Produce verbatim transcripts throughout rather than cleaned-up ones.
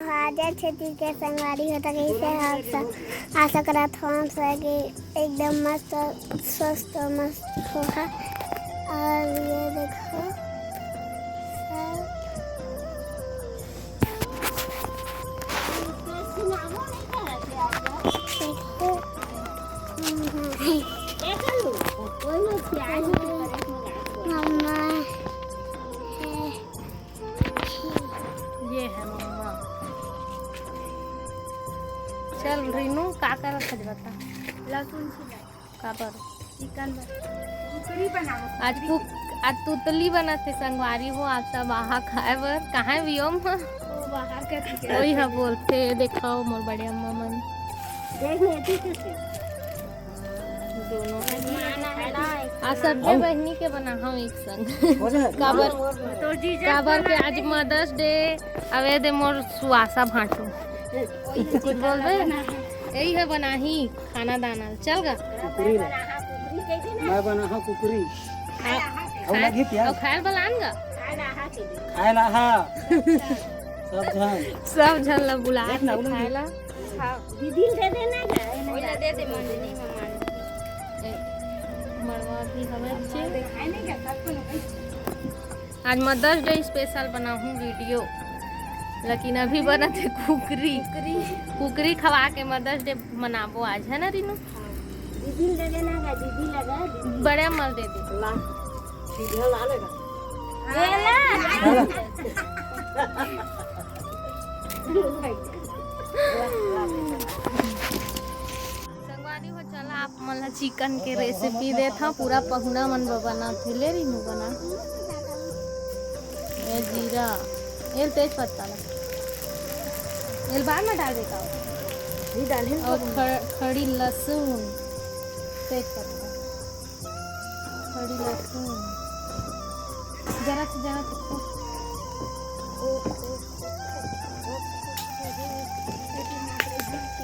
आज छेती के संगवारी हो, त कइसे आप सब? आशा करत हो आप सब कि एकदम मस्त, स्वस्थ, मस्त होहा। और ये देखो, सब देखो। मम्मा है। मम्मा है। ये है मम्मा। चल रीनू, का करत हस बता? लहसुन छिला। काबर? चिकन बर। कुकरी बनाओ। आज कुक-, आज तुतली बनत हे संगवारी हो, आप सब आहा खाए बर। कहाँ हे वियोम ह? वो बाहर के ठीक है। वही ह बोलथे, देखो मोर बड़े अम्मा मन। देख ले, ठीक है। दोनों। मेहमान आए ना, एक आज सबे अउ बहिनी के बनाहूँ एक संग। काबर, तो जीजा काबर के आज मदर्स डे, अवे दे मोर सुवासा भांटू। कुछ बोलबे? यही है बनाही खाना दाना। चल गा। कुकरी ला। मैं बनाहूँ कुकरी। अउ खाए, लगी प्याज। अउ खाए ला बलान गा। खाए ला हा। सब झन। सब झन ला बुला देख ना, के उलंगी। खाए ला। हाँ, दीदी दे देना गा। ओइला दे दे मंजनी में मान। ए, मड़वा भी हवे अच्छे। आज मदर्स डे स्पेशल बनाहूँ वीडियो, लेकिन अभी बनत हे कुकरी। कुकरी। कुकरी खवा के मदर्स डे मनाबो आज, है ना रीनू? दीदी दे देना गा, दीदी लगा, दीदी। बड़े अम्मा ल दे दे। ला, सीधा ला लेगा। ये ला। संगवारी हो, चला आप मन ला चिकन के रेसिपी देत हव। पूरा पहुना मन बर बनात हे। ले रीनू बना। ये जीरा, ये तेज पत्ता ला। ये बाद में डाल देता हूँ। ये डाले और खड़-, खड़ी लहसुन, तेज पत्ता, खड़ी लहसुन, जरा से, जरा से।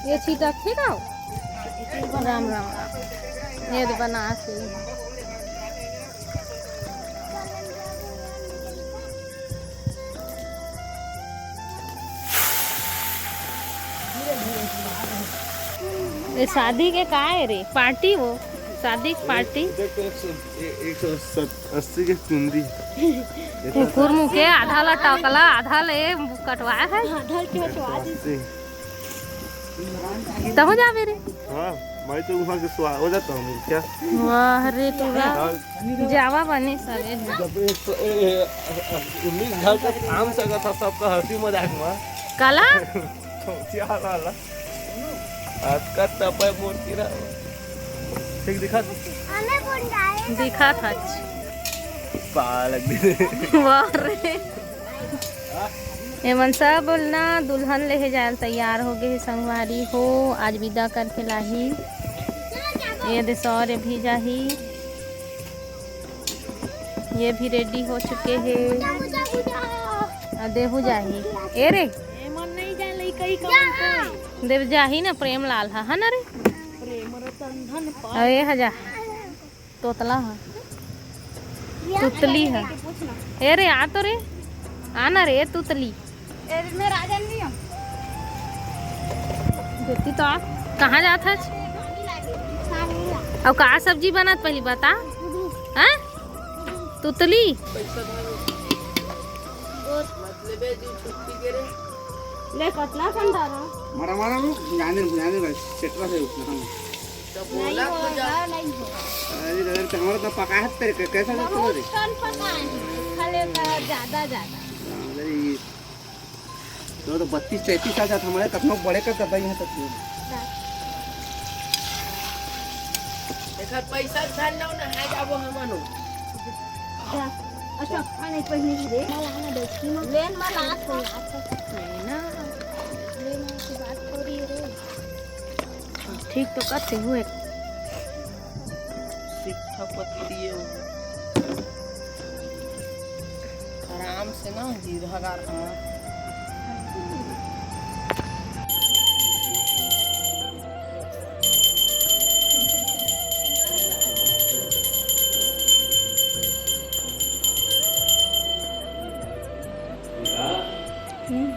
ये छिटक, ठीक है। राम राम राम। ये तो बना के। ये शादी के का है रे? पार्टी वो? शादी की पार्टी? देख तो एक सौ, ए-, एक सौ अस्सी के चुनरी। कुकुर मुँह के, आधा ला टकला, आधा ले कटवाया है। आधा के कटवा दी। अस्सी। तहूँ जाबे रे। हाँ, मैं तो वहाँ के सुहा हो जाता हूँ क्या? वाह रे तू गा। हाँ। जावा बने सरे है। जब एक सौ, ए, ए, ए, उन्नीस घर का काम सकत था सबका हंसी मजाक में। काला? क्या वाला? आज का तपय मूर्ति रहा। ठीक दिखा? दिखा था। पालक दे। वाह रे। एमन सब ना दुल्हन लेहे जाए ल तैयार हो गए हे संगवारी हो, आज विदा करके लाही। ये दे सौर्य भी जाही, ये भी रेडी हो चुके हे। आ देहू जाही। ए रे, एमन नहीं जाए लई कई कमन कोई। देव जाही ना प्रेम लाल हा, है ना रे? प्रेम रतन धन पाल। अरे हजा। तोतला ह। तुतली ह। ए रे, आ तो रे। आ ना रे, तुतली। ए, मैं राजन नहीं हूँ। ज्योति तो आ। कहाँ जात हच? अउ का सब्जी बनत पहली बता? हैं? तुतली? ले, कतना संदारा। मारा, मारा, रुक, जाने, जाने भाई, चटरा से उठना, हाँ। तो बोला नहीं तो जा। होगा, नहीं होगा। अरे दादा, तो हमारा तो पका है तेरे के, कैसा लगता है रे? बहुत कम पका है, खा लेता है ज्यादा, ज्यादा। अरे ये तो, तो बत्तीस तैंतीस आ जाता हमारे, कतनो बड़े कर देता यहाँ तक। एकर पैसा धर लो ना, आ जाबो हमनो। जा, अच्छा, खाने पहले ही दे। लेन में लात हो। ना, लेन की बात हो रही है रे। ठीक तो करते हुए। शिक्षा पत्ती है वो। आराम से ना, जीरा गार हमार। हम्म।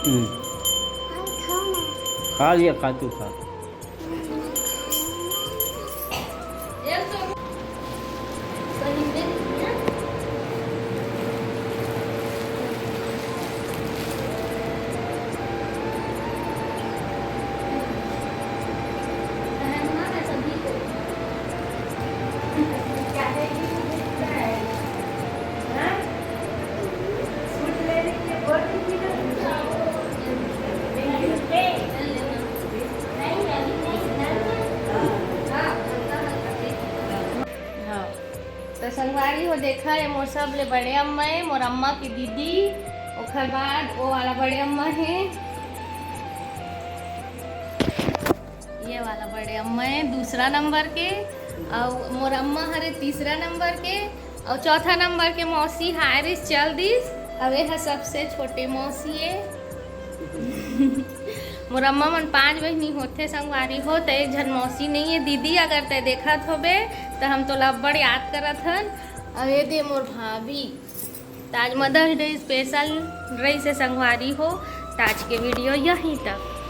हम्म। खा लिया, खा तू खा। हाँ। तो संगवारी हो, देखा, ये मोर सबले बड़े अम्मा है, मोर अम्मा की दीदी, ओखर बाद वो वाला बड़े अम्मा है, ये वाला बड़े अम्मा है दूसरा नंबर के, और मोर अम्मा हरे तीसरा नंबर के, और चौथा नंबर के मौसी हारिस चल दिस। अब ये सबसे छोटे मौसी है। मोर अम्मा मन पांच बहिनी होथे संगवारी हो, त एक झन मौसी नहीं है। दीदी, अगर तय देखत होबे, त हम तोला अब्बड़ याद करत हन। अउ ये दे मोर भाभी। त आज मदर्स डे स्पेशल रहिसे संगवारी हो। त आज के वीडियो यहीं तक।